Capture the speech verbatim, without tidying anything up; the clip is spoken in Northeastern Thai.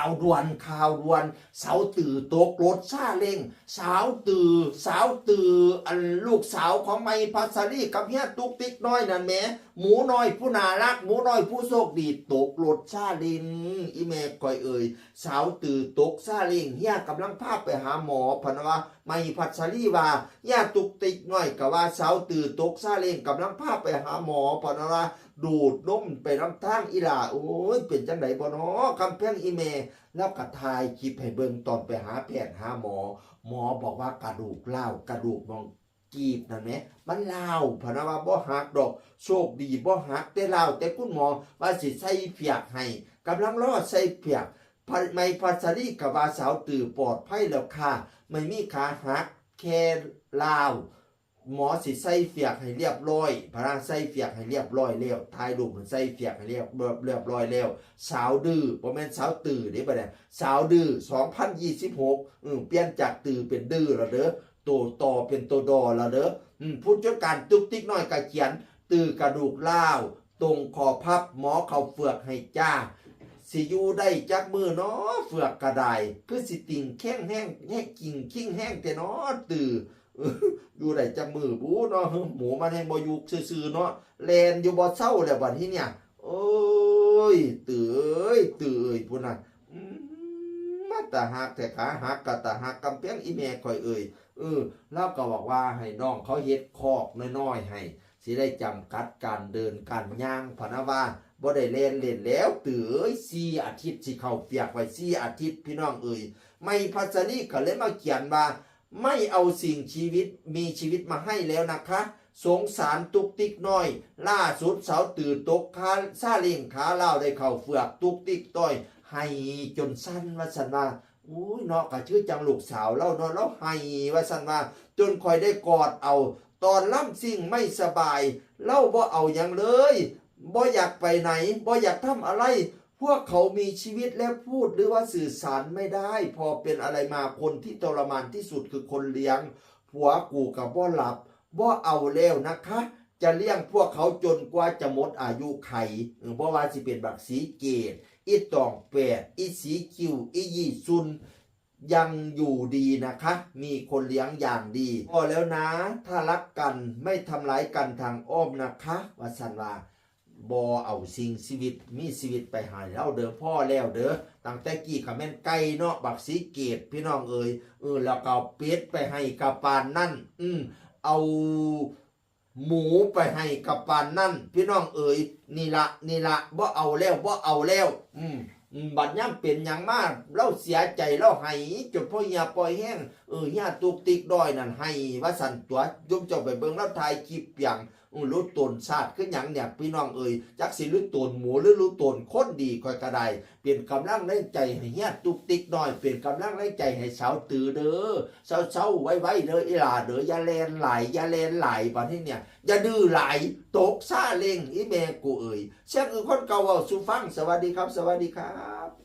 ข่าวด่วน ข่าวด่วน สาวตื่อตกรถซาเล้ง สาวตื่อ สาวตื่อ อันลูกสาวของไมพัสลีกับเฮียตุ๊กติ๊กน้อยนั่นแหม หมูน้อยผู้น่ารัก หมูน้อยผู้โชคดีตกรถซาเล้ง อีแม่ข่อยเอ่ย สาวตื่อตกซาเล้ง เฮียกำลังพาไปหาหมอ พะนะว่า ไมพัสลีว่า เฮียตุ๊กติ๊กน้อยก็ว่าสาวตื่อตกซาเล้ง กำลังพาไปหาหมอ พะนะว่า ดูดนมไปนำทาง อีหล่า โอ้ย เป็นจั่งใดบ่น้อ คำแพงอีแม่ ลาวก็ถ่ายคลิปให้เบิ่งตอนไปหาแพทย์หาหมอ หมอบอกว่ากระดูกร้าว กระดูกหม่องกีบนั่นแหม มันร้าว พะนะว่าบ่หักดอก โชคดีบ่หักแต่ร้าว แต่คุณหมอว่าสิใส่เฟือกให้ กำลังรอใส่เฟือก ไมพัสลีก็ว่าสาวตื่อปลอดภัยแล้วค่ะ ไม่มีขาหัก แค่ร้าว หมอสิใส่เฟือกให้เรียบร้อย พะนะใส่เฟือกให้เรียบร้อยแล้ว ถ่ายรูปมันใส่เฟือกให้เรียบ เรียบร้อยแล้ว สาวดื้อ บ่แม่นสาวตื่อเด้บัดนี้ สาวดื้อ สองพันยี่สิบหก อืม เปลี่ยนจากตื่อเป็นดื้อแล้วเด้อ โตต่อเป็นโตดอแล้วเด้อ อืม ผู้จัดการตุ๊กติ๊กน้อยก็เขียน ตื่อกระดูกร้าว ตรงข้อพับ หมอเข้าเฟือกให้จ้า สิอยู่ได้จักมื้อน้อ เฟือกกระได คือสิติ่งแข้งแฮง แฮงกิ่งคิงแฮงแท้น้อ ตื่อ อยู่ได้จักมื้อบุน้อ หมูมันแฮงบ่อยู่ซื่อๆเนาะ แล่นอยู่บ่เซาแล้วบัดนี้เนี่ย โอ้ย ตื่อเอ้ย ตื่อเอ้ย พุ้นน่ะ อืม มาตาฮักแท้ ขาหักก็ตาฮัก กำแพงอีแม่ข่อยเอ่ย เออ ลาวก็บอกว่าให้น้องเขาเฮ็ดคอกน้อยๆให้ สิได้จำกัดการเดินการย่าง พะนะว่า บ่ได้แล่นเล่นแล้ว ตื่อเอ้ย สี่อาทิตย์ สิเข้าเฟือกไว้สี่อาทิตย์ พี่น้องเอ่ย ไมพัสลีก็เลยมาเขียนว่า ไม่เอาสิ่งชีวิต มีชีวิตมาให้แล้วนะคะ สงสารตุ๊กติ๊กน้อย ล่าสุดสาวตื่อตกขา ซาเล้งขาร้าว ได้เข้าเฟือก ตุ๊กติ๊กน้อย ไห้จนสั่น ว่าซั่นว่า โอ้ยเนาะ ก็คือจั่งลูกสาวลาวเนาะ ลาวไห้ ว่าซั่นว่า จนข่อยได้กอดเอา ตอนลำซิ่งไม่สบาย ลาวบ่เอาหยังเลย บ่อยากไปไหน บ่อยากทำอะไร พวกเขามีชีวิตและพูดหรือว่าสื่อสารไม่ได้ พอเป็นอะไรมา คนที่ทรมานที่สุดคือคนเลี้ยง ผัวกูก็บ่หลับ บ่เอาแล้วนะคะ จะเลี้ยงพวกเขาจนกว่าจะหมดอายุไข เออ บ่ว่าสิเป็นบักสีเกต อีตองแปด อีสีคิว อียี่ซุน ยังอยู่ดีนะคะ มีคนเลี้ยงอย่างดี พอแล้วนะ ถ้ารักกันไม่ทำร้ายกันทางอ้อมนะคะ ว่าซั่นว่า บ่เอาสิ่งชีวิต มีชีวิตไปให้ลาวเด้อ พอแล้วเด้อ ตั้งแต่กี้ก็แม่นไก่เนาะ บักสีเกต พี่น้องเอ่ย เออ แล้วก็เอาเป็ดไปให้กะปานนั่น อืม เอาหมูไปให้กะปานนั่น พี่น้องเอ่ย นี่ละ นี่ละ บ่เอาแล้ว บ่เอาแล้ว อืม อืม บัดยามเป็นหยังมา ลาวเสียใจ ลาวไห้จนพ่อเหี่ยปล่อยแฮง เออ เหี่ยตุ๊กติ๊กน้อยนั่นไห้ ว่าซั่นตั๊ว โยมเจ้าไปเบิ่งลาวถ่ายคลิปเปียง อือ หลุดตนชาติคือหยังเนี่ย พี่น้องเอ่ย จักสิหลุดตนหมูหรือหลุดตนคนดี ข่อยก็ได้ เป็นกำลังแรงใจให้เฮียตุ๊กติ๊กน้อย เป็นกำลังแรงใจให้สาวตื่อเด้อ เซาๆ ไวๆ เด้อ อีหล่าเด้อ อย่าแล่นหลาย อย่าแล่นหลาย บัดนี้เนี่ย อย่าดื้อหลาย ตกซาเล้ง อีแม่กูเอ่ย เสียงคือคนเก่าเว้าสู่ฟัง สวัสดีครับ สวัสดีครับ